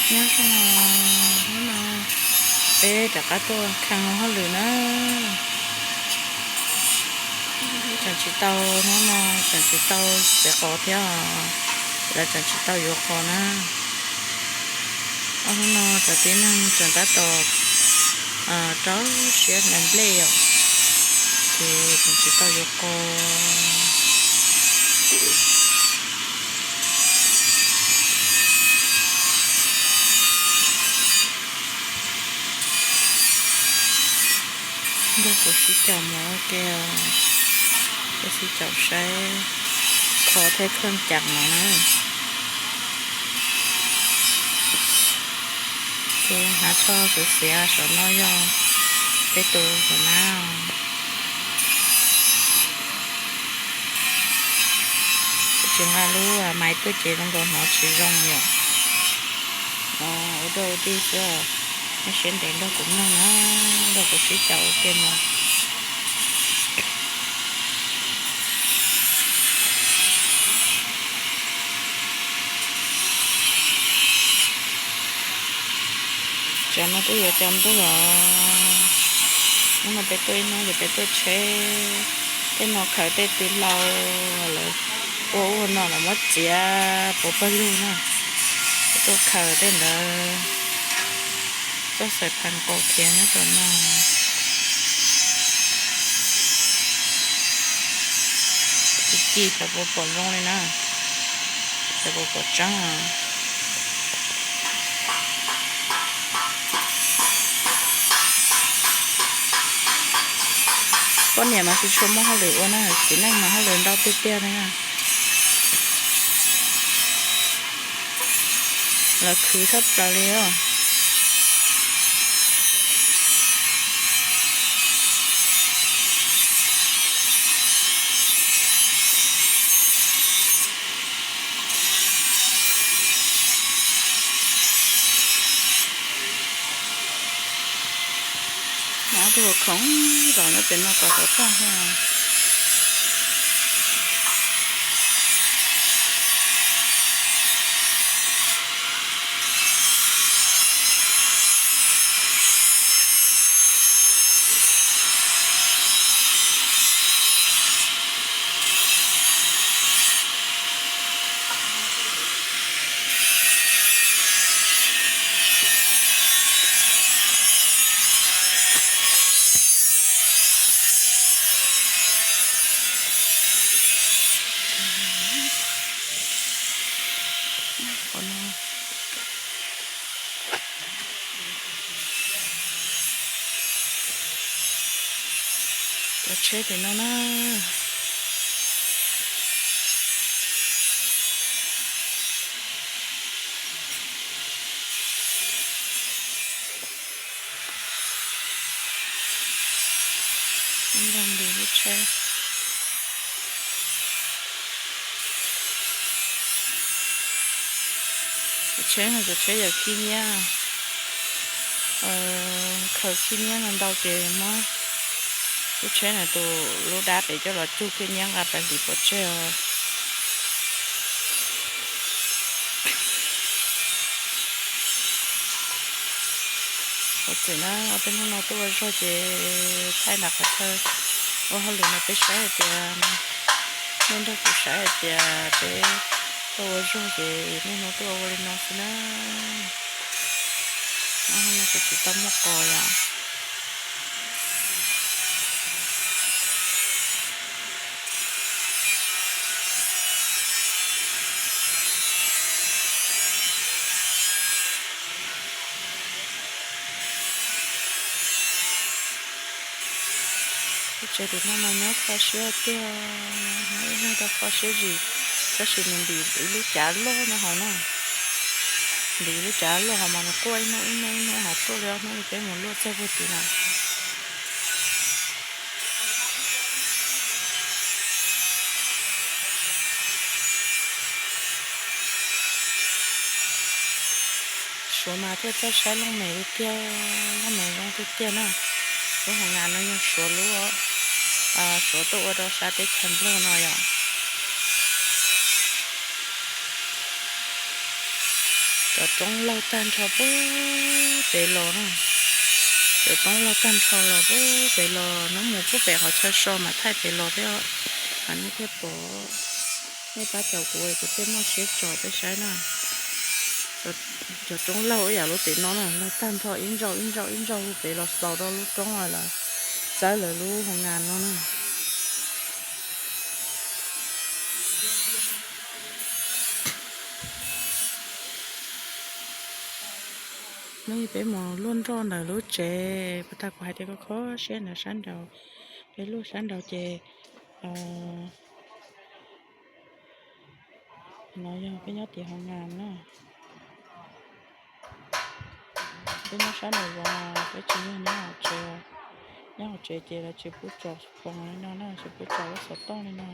Nyob zoo, hnub no peb rov qab tuaj kheev hauj lwm na. Tseem tsis tau, hnub no tseem tsis tau txiav qos thiab, lawv tseem tsis tau yuav qos na. Ob hnub no cov tib neeg tseem tab tom rau siab hlais nplej yom, ces tseem tsis tau yuav qos. Nrog kuv sib caum mus ua ke, peb sib caum saib qhov thiab kheej ceem no na. Tus hnav tsho xiav xiav saum no yog peb tus tus nab. Tsis nqa lub maiv tuaj ces zoo nkaus hnov tsis zoo yom. Ua dog ua dig xwb, nej siab ntev nrog kuv mloog na, nrog kuv sib caum ua ke mus. Tsam no twb yuav tsaus ntuj os. Hnub no peb tuaj ib hnub ces peb tuaj tsheb. Tej no khaws tej tw hlau lawv ua ua no lawv muab txiav puas pawg lug na. Peb tuaj khaws tej ntawd, txoj xaim phav qaum khiav nyob tom no. Ci ci xyov puas pom zoo li na, xyov puas pom tseeb. Poj niam mas tsis tshua muaj hauj lwm ua na, txiv neej mas hauj lwm ntau tiag tiag li na. Lawv khwv tshaj plaws li os. Ob tug khoom zaum nyob pem no kom tau tag thiab. Cov tsheb tim no na. Nrog nti lub tsheb. Tus tsheb no tus tsheb yawm khib nyiab, khaws khib nyiab no ntau ces muab lub tsheb no tus lub dab pem coj los cug khib nyiab nqa pais hliv pov tseg os. Ua txwm na, ob peb hnub no tuaj ua zog ces thaij nram qhov chaw ua hauj lwm no peb saib hais tias, nej nrog kuv saib hais tias peb tuaj ua zog ces niaj hnub tuaj ua li no xwb na. Ob hnub no kuv tsis tau muaj qos yom. Lub tsev tim no mas nyob kho siab tiag, nyob ib leeg tau kho siab zim, tab sis nws ntim ib lub cav loj nyob hauv na. Ntim ib lub cav loj hauv mas nws quaj ib hnub ib hnub ib hnub hauv tuaj li ob hnub li peb mus luaj txog puag tim na. Suav mas thiaj txawj saib looj mem li tiag, looj mem zoo tiag tiag na. Lub hauv nas no yog Suav lub, Suav tuaj ua rau sab teb chaws Nplog no yom. Cov roob laug tag nrho puag pem los na. Cov roob laug tag nrho los puag pem los, hnub mus puag pem qhov chaw so mas thaij pem los thiab. Mas nej thiaj pom, nej pab caum kuv, kuv thiaj muaj siab tso peb saib na. Cov roob laug ib yam lub tim no na, laug tag nrho ib ntsauj ib ntsauj ib ntsauj puag pem los xaus rau lub roob lawm, txawb lawv lub hoo ngas no na. Hnub ib peb mus luaj nroj ntawm lub tsev, puag ta kuv hais tias kho kho siab ntawd sab nraud, peb luaj sab nraud ces no yog peb nyob tim hoo ngas na. Peb nyob sab nraud zov, peb tsis yog nyob hauv tsev. Nyob hauv tsev ces lawv tsis pub tso foos li no na, tsis pub tso lub xov tooj li no.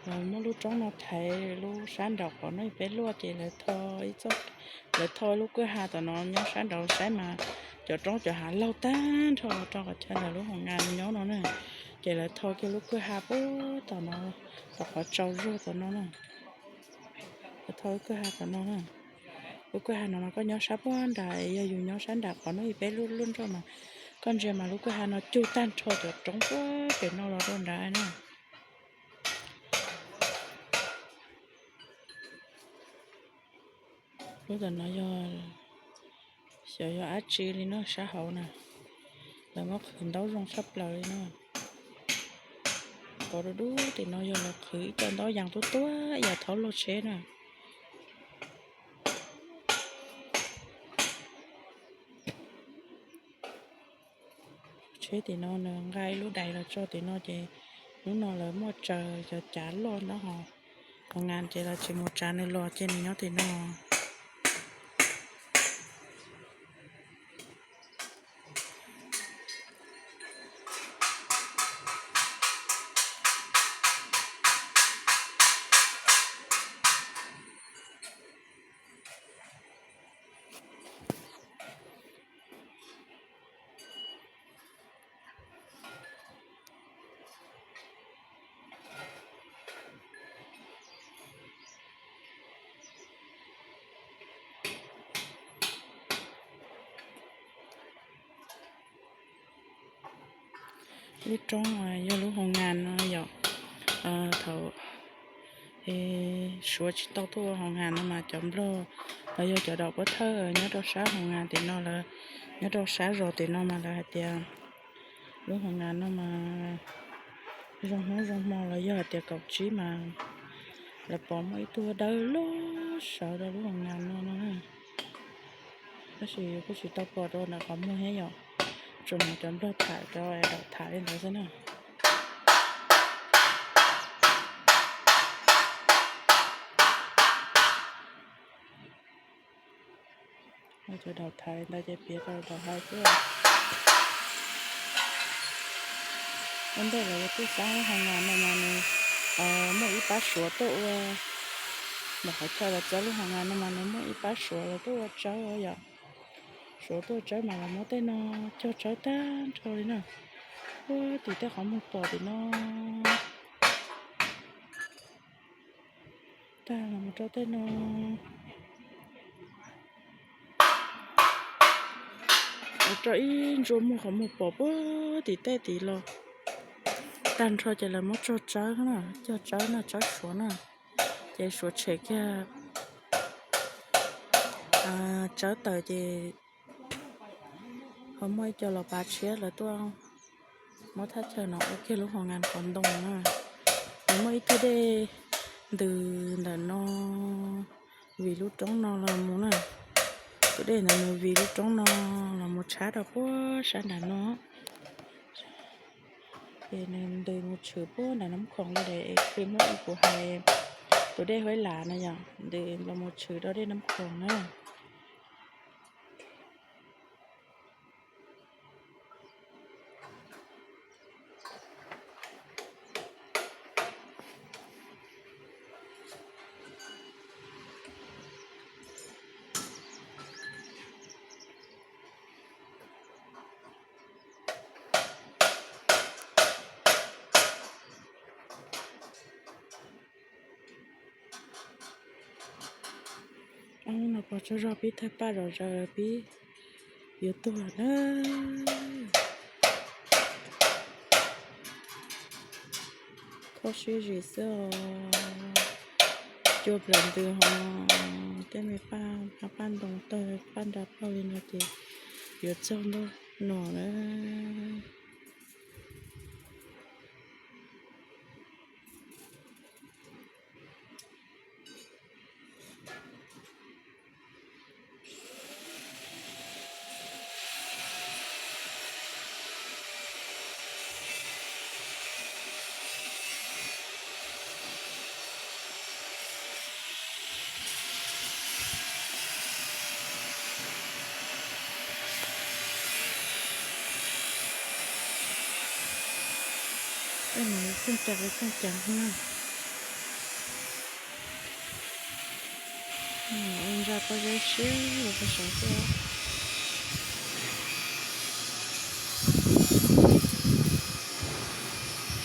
Muab lub roob no thaiv lub sab nraud qhov no peb luaj ces lawv tho ib txoj, lawv tho lub kwj ha tom no nyob sab nraud saib mas cov roob cov hav laug tag nrho rau qhov chaw ntawm lub hoo ngas nyob no na. Ces lawv tho kiag lub kwj ha puag tom no, tom qhov tsau zog tom no na. Lawv tho lub kwj ha tom no na. Lub kwj ha no mas koj nyob sab puag nram, yog yus nyob sab nram qhov no ib peb lub luaj nroj mas koj ntsia mas lub kwj ha no cug tag nrho cov roob puag pem no los rau nrad na. Lub tom no yog, xyov yog dab tsi li no sab hauv na. Lawv muab qhwv ntaub zoo tshaj plaws li no. Pov dub dub tim no yog lawv qhwv ib co ntaub yas tuab tuab yam thaub luaj tsheb na. Tsheb tim no nws nqa ib lub dais los tso tim no ces hnub no lawv muaj tsaws cov cav loj nyob hauv hoo ngas ces lawv tsis mus tsav nws los ces nws nyob tim no. Lub roob yog lub hoo ngas no yom. Thaum suav tsis tau tuaj ua hoo ngas no mas cov nplog los yog cov daum pov thawj nyob rau sab hoo ngas tim no lawv, nyob rau sab zos tim no mas lawv hais tias lub hoo ngas no mas zoo hnub zoo hmo los yog hais tias kaum tsib mas lawv pom muaj ib tug dawb loj sawv rau lub hoo ngas no no na. Tab sis kuj tsis tau pom rau ntawm qhov muag thiab yom, tsuas hnov cov nplog tham rau daum tham li ntawd xwb na. Cov daum tham li ntawd ces piav rau daum hais xwb. Ua ntej lawv tuaj txawb lub hoo ngas no mas nws muaj ib pab suav tuaj ua, ntawm qhov chaw lawv txawb lub hoo ngas no mas nws muaj ib pab suav lawv tuaj ua tsawb yom. Suav tuaj ua tsawb mas lawv muab tej no cog tsawb tag nrho li na. Ua tim tej qhov muag pom tim no tag los mus rau tej no, ua rau ib ntsuab muag qhov muag pom puag tim tej tid los tag nrho ces lawv muab tsog tsawb na, cog tsawb na, tsawb suav na. Ces suav tshem kiag tsawb tawm ces ho muaj ib co los pav tshiab lawv tuaj muab thaj chaw no ua kiag lub hoo ngas qhov ntoo na. Nws muaj ib tug dej ntws ntawm no vim lub roob no los mus na. Tus dej ntawd nws vim lub roob no los mus tshab rau puag sab nram no. Ces nws ntws mus tshwm puag nram Nab Khoom li es kuv hais tus dej Huab Lam no yom, ntws los mus tshwm rau dej Nab Khoom na. Hnub no pog tsaug zog pib thawj paj zom zaws lawm pib yuav tuag na. Kho siab zim xwb os. Cua plaws ntws ho tej me paj, paj ntoo tawg paj nra plaug li no ces yuav txog ntuj no na. Tej no txooj cav txooj cav na. Ua ntsa pob zeb siab los rau saud xwb.